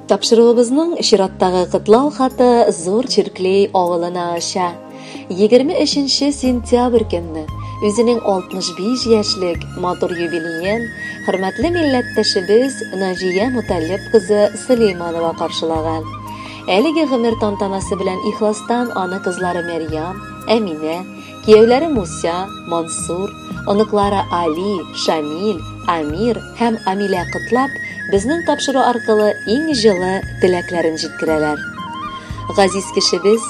Тапшыруыбызның чираттагы котлау хаты Зур Чирклей авылына оча. 23 сентябрь көнне үзенең 65 яшьлек матур юбилеен хөрмәтле милләттәшебез Наҗия Муталлиб кызы Сөләйманова каршылаган. Әлеге гомер тантанасы белән ихластан аны кызлары Мәрьям, Әминә, кияүләре Муся, Мансур, оныклары Али, Шамил, Амир һәм Амилә котлап, безнең тапшыру аркылы иң җылы теләкләрен җиткерәләр. Газиз кешебез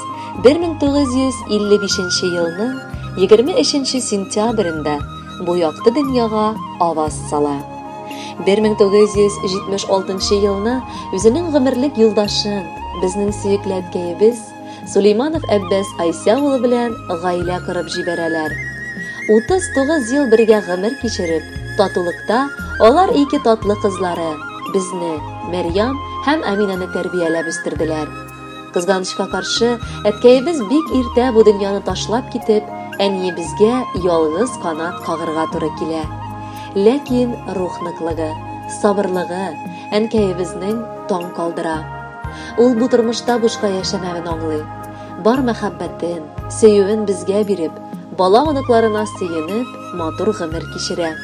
1955 елның 23 сентябрендә бу якты дөньяга аваз сала. 1976 елны үзенең гомерлек юлдашын, безнең сөекле әткәебез Сулейманов Әббәс Айся улы белән гаилә корып җибәрәләр. 39 ел бергә гомер кичереп, татулыкта алар ике татлы кызлары, безне, Мәрьям һәм Әминәне тәрбияләп үстерделәр. Кызганычка каршы, әткәебез бик иртә бу дөньяны ташлап китеп, әниебезгә ялгыз канат кагырга туры килә. Ләкин рух ныклыгы, сабырлыгы әнкәебезнең таң калдыра. Ул бу тормышта бушка яшәмәвен аңлый. Бар мәхәббәтен, сөюен безгә биреп, бала-оныкларына сөенеп, матур гомер кичерә.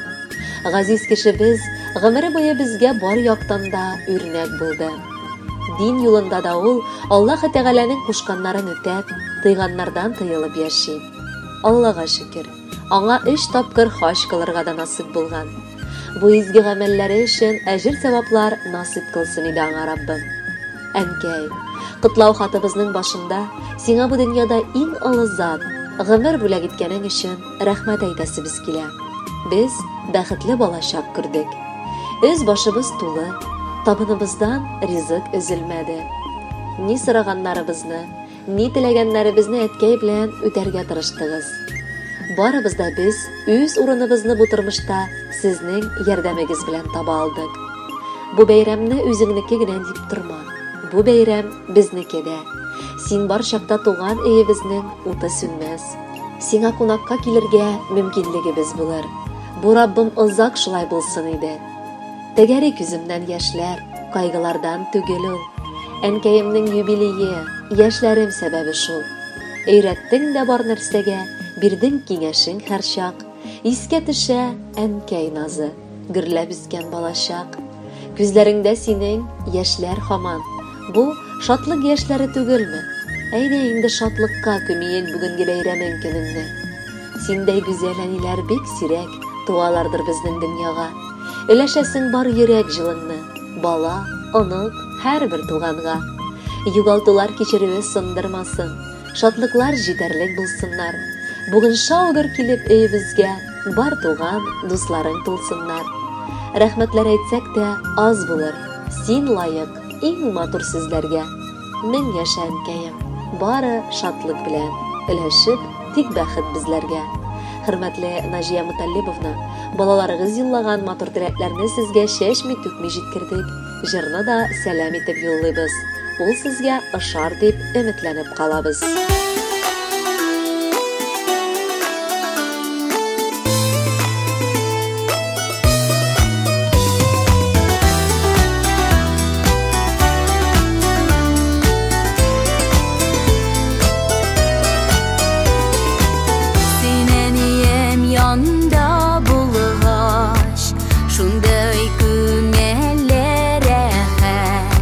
Газиз кешебез гомере буе безгә бар яктан да үрнәк булды. Дин юлында да ул Аллаһы Тәгаләнең кушканнарын үтәп, тыйганнардан тыелып яши. Аллага шөкер, аңа өч тапкыр хаҗ кылырга да насыйп булган. Бу изге гамәлләре өчен әҗер-саваплар насыйп кылсын иде аңа Раббым. Әнкәй, котлау хатыбызның башында сиңа бу дөньяда иң олы зат, гомер бүләк иткәнең өчен рәхмәт әйтәсебез килә. Без бәхетле балачак күрдек. Өз башыбыз тулы, табыныбыздан ризык өзелмәде. Ни сораганнарыбызны, Ни теләгәннәребезне әткәй белән үтәргә тырыштыгыз. Барыбыз да без үз урыныбызны бу тормышта сезнең ярдәмегез белән таба алдык. Бу бәйрәмне үзеңнеке генә дип торма. Бу бәйрәм безнеке дә. Син бар чакта туган өебезнең уты сүнмәс. Сиңа кунакка килергә мөмкинлегебез булыр. Бу Раббым озак шулай булсын иде. Тәгәри күземнән яшьләр, кайгылардан түгел ул. Әнкәемнең юбилее, яшьләрем сәбәбе шул. Өйрәттең дә бар нәрсәгә, бирдең киңәшең һәрчак. Искә төшә әнкәй назы, гөрләп үскән балачак. Күзләреңдә синең яшьләр һаман. Бу, шатлык яшьләре түгелме? Әйдә инде шатлыкка күмиек бүгенге бәйрәмең көнеңне. Синдәй гүзәл әниләр бик сирәк туалардыр безнең дөньяга. Өләшәсең бар йөрәк җылыңны, бала, онык, һәрбер туганга. Югалтулар кичерүе сындырмасын, шатлыклар җитәрлек булсыннар. Бүген шау-гөр килеп өебезгә, бар туган, дусларың тулсыннар. Рәхмәтләр әйтсәк тә аз булыр, син лаек иң матур сүзләргә. Мең яшә, әнкәем, бары шатлык белән, өләшеп, тик бәхет безләргә. Хөрмәтле Наҗия Муталлибовна, балаларыгыз юллаган матур теләкләрне сезгә чәчми-түкми җиткердек, җырны да сәлам итеп юллыйбыз. Ул сезгә ошар дип өметләнеп калабыз. Син әнием янда булгач, шундый күңелле рәхәт.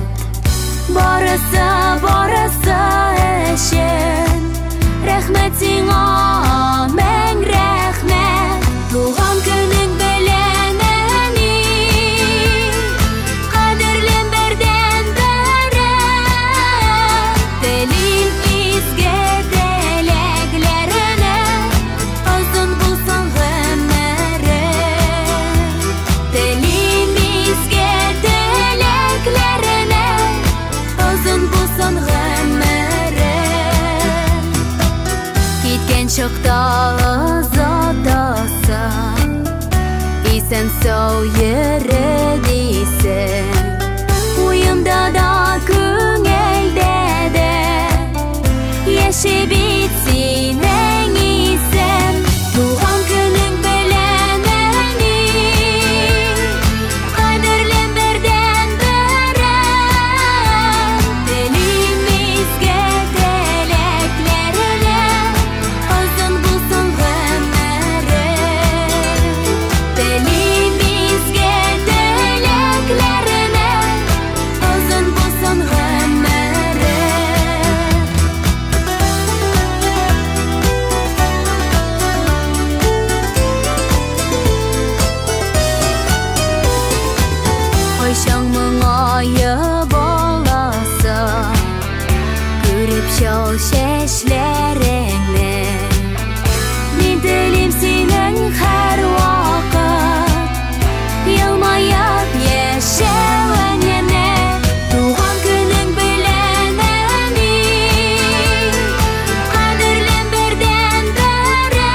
Барысы, барысы өчен рәхмәт сиңа, мең рәхмәт. Туган көнең белән, әни, кадерлем бердән-берем. Телим изге теләкләренә, озын булсын гомерең. Телим изге теләкләренә, озын булсын гомерең. Киткән чакта озатасың, исән-сау йөре дисең. Уемда да, күңелдә дә яши бит синең исем. Туган көнең белән, әни, кадерлем бердән-берем. Чал чәчләреңне. Мин телим синең һәрвакыт елмаеп яшәвең янә. Туган көнең белән, әни, кадерлем бердән-берем.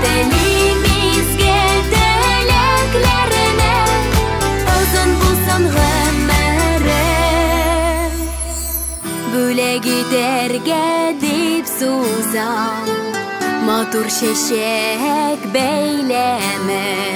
Телим изге теләкләреңә, озын булсын гомерең. Бүләк итәргә дип сузам матур чәчәк бәйләме.